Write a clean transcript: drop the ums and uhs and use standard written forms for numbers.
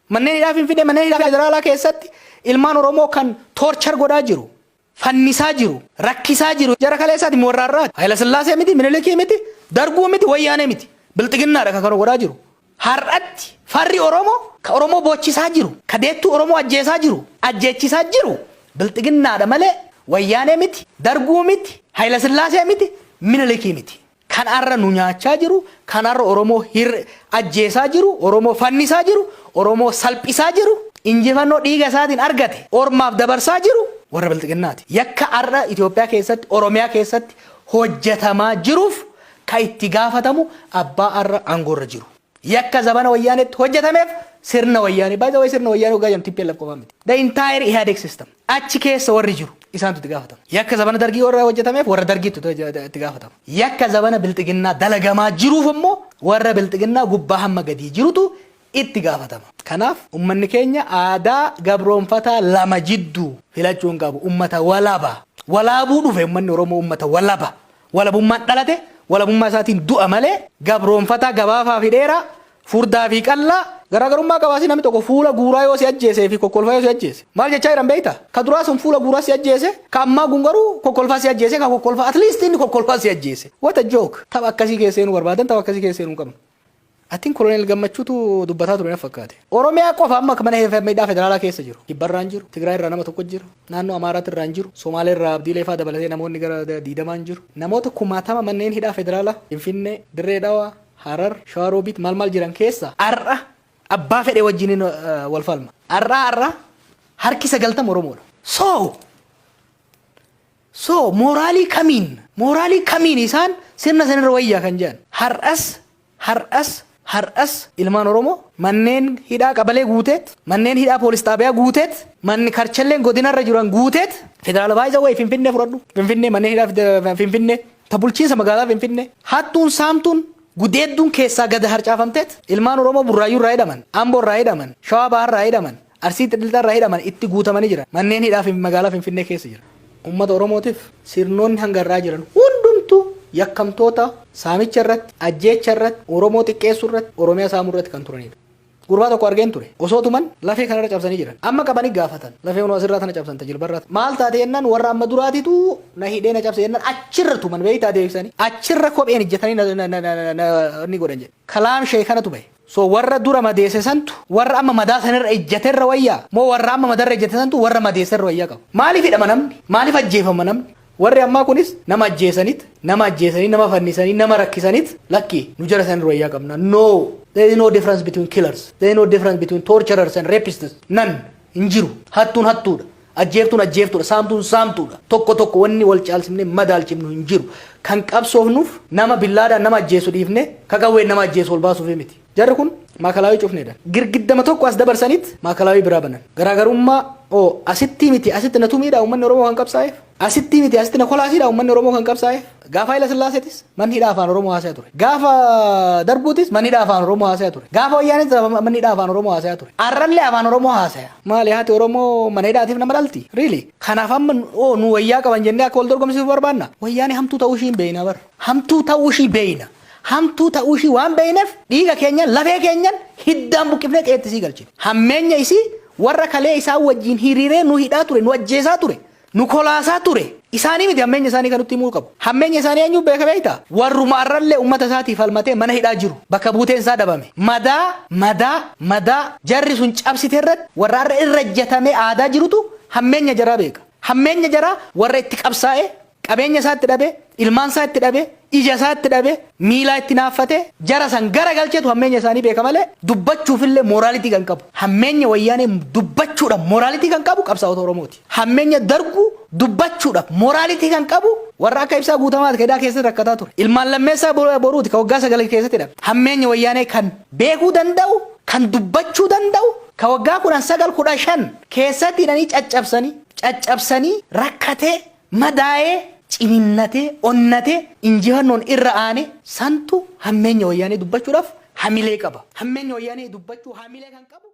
Manneen hidhaa Finfinnee, manneen hidhaa federaalaa keessatti ilmaan Oromoo kan torture godhaa jiru, fannisaa jiru, rakkisaa jiru jara kaleessaati warra har'aati. Hayila Sillaasee miti, Minilikii miti, Darguu miti, Wayyaanee miti. Bilxiginnaadha kan kana godhaa jiru. Har'atti farri Oromoo ka Oromoo boochisaa jiru, ka deettuu Oromoo ajjeesaa jiru, ajjeechisaa jiru Bilxiginnaadha malee Wayyaanee miti, Darguu miti, Hayila Sillaasee miti, Minilikii miti. Kan har'a nu nyaachaa jiru, kan har'a Oromoo ajjeesaa jiru, Oromoo fannisaa jiru, Oromoo salphisaa jiru, injifannoo dhiiga isaatiin argate ormaaf dabarsaa jiru warra Bilxiginnaati. Yakka har'a Itoophiyaa keessatti, Oromiyaa keessatti hojjetamaa jiruuf ka itti gaafatamu abbaa har'a aangoorra jiru. Yakka zabana Wayyaaneetti hojjetameef sirna Wayyaanee. By the way, sirna Wayyaanee waggaa jedhamu TPLF qofaa miti. The entire Ihadeg system. Achi keessa warri jiru isaantu itti gaafatama. Yakka zabana Dargii warra hojjetameef warra Dargiitu itti gaafatama. Yakka zabana Bilxiginnaa dalagamaa jiruuf immoo warra Bilxiginnaa gubbaa hamma gadii jirutu itti gaafatama. Kanaaf uummanni keenya aadaa gabroonfataa lama jidduu filachuu hin qabu. Uummata walaba. Walaabuu dhufe uummanni Oromoo, uummata walaba. Walabummaan dhalate, walabummaa isaatiin du'a malee gabroonfataa gabaafaa fi dheeraa, furdaa fi qallaa garaagarummaa qabaasi. Namni tokko fuula guuraa yoo si ajjeesee fi kokkolfaa yoo si ajjeese maal jechaa jiran beektaa? Ka duraa sun fuula guuraa si ajjeese, ka ammaa kun garuu kokkolfaa si ajjeese, ka kokkolfaa at least inni kokkolfaa si ajjeese. What a joke! Tapha akkasii keessa seenuu barbaadan, tapha akkasii keessa seenuu hin qabnu. Atiin Koloneel Gammachuutu dubbataa ture na fakkaate. Oromiyaa qofa amma mana hidhaa federaalaa keessa jiru. Kibbarraan jiru, Tigraay irraa nama tokko jiru, naannoo Amaaraatti irraan jiru, Somaalee irraa Abdiilee fa'aa dabalatee namoonni gara 20n jiru. Namoota kumaatama manneen hidhaa federaalaa Finfinnee, Dirree Dhawaa, Harar, Shawaroobiit maal maal jiran keessa har'a abbaa fedhe wajjiniin wal falma. Har'a harki 90 Oromoodha. So moraalii kamiin isaan sirna sanirra wayyaa kan jedhan? Har'as ilmaan Oromoo manneen hidhaa qabalee guuteet, manneen hidhaa poolis xaabiyaa guuteet, manni karchalleen godinarra jiran guuteet, federaala baay'isa wayi. Finfinnee fudhadhu. Finfinnee, manneen hidhaa Finfinnee, ta bulchiinsa magaalaa Finfinnee, hattuun, saamtuun, gudeedduun keessaa gad harcaafamteet ilmaan Oromoo Burraayyuu irraa hidhaman, Amboo irraa hidhaman, Shawaa Bahaa irraa hidhaman, Arsii Xilxaa irraa hidhaman itti guutamanii jiran. Manneen hidhaa magaalaa Finfinnee keessa jira. Uummata Oromootiif sirnoonni hanga irraa jiran hundumtuu yakkamtoota saamicha irratti, ajjeecha irratti, Oromoo xiqqeessuu irratti, Oromiyaa saamuu irratti kan turanidha. Gurbaa tokko argeen ture. Osoo tuman lafee kanarra cabsanii jiran. Amma qabanii gaafatan. Lafee hunoo asirraa tana cabsan, tajilbarraa. Maal taate jennaan, warra amma duraatitu na hidhee na cabse jennaan achirra tuman, beektaa, deebisanii. Achirra kopheen ijjatanii ni godhan jedhe. Kalaam shee kanatu bahe. So warra dura madeesse santu warra amma madaa sanirra ejjaterra wayyaa moo warra amma madarra ejjate santu warra madeesserra wayyaa qaba? Maaliif hidhama namni? Maaliif ajjeefama namni? Warri ammaa kunis nama ajjeesanit, nama ajjeesanii, nama fannisanii, nama rakkisanit, lakki, nu jara sanirra wayyaa qabna. No, there is no difference between killers. There is no difference between torturers and rapists. None. Hin jiru. Hattuun hattuudha. Ajjeeftuun ajjeeftuudha. Saamtuun saamtuudha. Tokko tokko wanni wal caalsifnee madaalchifnu hin jiru. Kan qabsoofnuuf nama billaadhaan nama ajjeesu dhiifne ka qawween nama ajjeesu ol baasuuf miti. Jarri kun maakalaawii cufneedha. Girgiddama tokko as dabarsaniit maakalaawii biraa banan. Garaagarummaa oo asitti miti, asitti na tumiidha uummanni Oromoo kan qabsaa'eef. Asitti miti, asitti na kolaasiidha uummanni Oromoo kan qabsaa'eef. Gaafa Haila Sillaaseetis manni hidhaa afaan Oromoo haasayaa ture. Gaafa Darbuutis manni hidhaa afaan Oromoo haasayaa ture. Gaafa Wayyaanis manni hidhaa afaan Oromoo haasayaa ture. Arrallee afaan Oromoo haasaya. Maali, haati Oromoo mana hidhaatiif nama dhalti? Really? Kanaaf amma oo nu wayyaa qaban jennee akka wal dorgomsiisuu barbaanna. Wayyaani hamtuu ta'uu ishii hin beekna bara. Hamtuu ta'uu ishii beekna. Hamtuu ta'uu ishii waan beekneef dhiiga keenyan, lafee keenyan hiddaan buqqifnee qe'eetti isii galchine. Hammeenya isii warra kalee isaan wajjin hiriiree nu hidhaa ture, nu ajjeesaa ture, nu kolaasaa ture. Isaanii miti hammeenya isaanii kan nutti himuu qabu. Hammeenya isaanii eenyu beeka, beektaa? Warruma arrallee uummata isaatiif falmatee mana hidhaa jiru. Bakka buuteen isaa dhabame. Madaa, madaa, madaa jarri sun cabsite irratti warra har'a irra ejjatamee aadaa jirutu hammeenya jaraa beeka. Hammeenya jaraa warra itti qabsaa'e, qabeenya isaa itti dhabe, ilmaan isaa itti dhabe, ija isaa itti dhabe, miilaa itti naaffate, jara san gara galcheetu hammeenya isaanii beeka malee dubbachuufillee morality kan qabu. Hammeenya Wayyaanee dubbachuudhaaf morality kan qabu qabsaa'ota Oromooti. Hammeenya Darguu dubbachuudhaaf morality kan qabu warra akka Ibsaa Guutamaati hidhaa keessatti rakkataa ture. Ilmaan Lammeessaa Boruuti ka waggaa 9 keessatti hidhame. Hammeenya Wayyaanee kan beekuu danda'u, kan dubbachuu danda'u, ka waggaa 19, 15 keessatti hidhanii caccabsanii, caccabsanii rakkatee, madaa'ee, cininnatee, onnatee, injifannoon irra aane santu hammeenya Wayyaanee dubbachuudhaaf hamilee qaba. Hammeenya Wayyaanee dubbachuu hamilee kan qabu.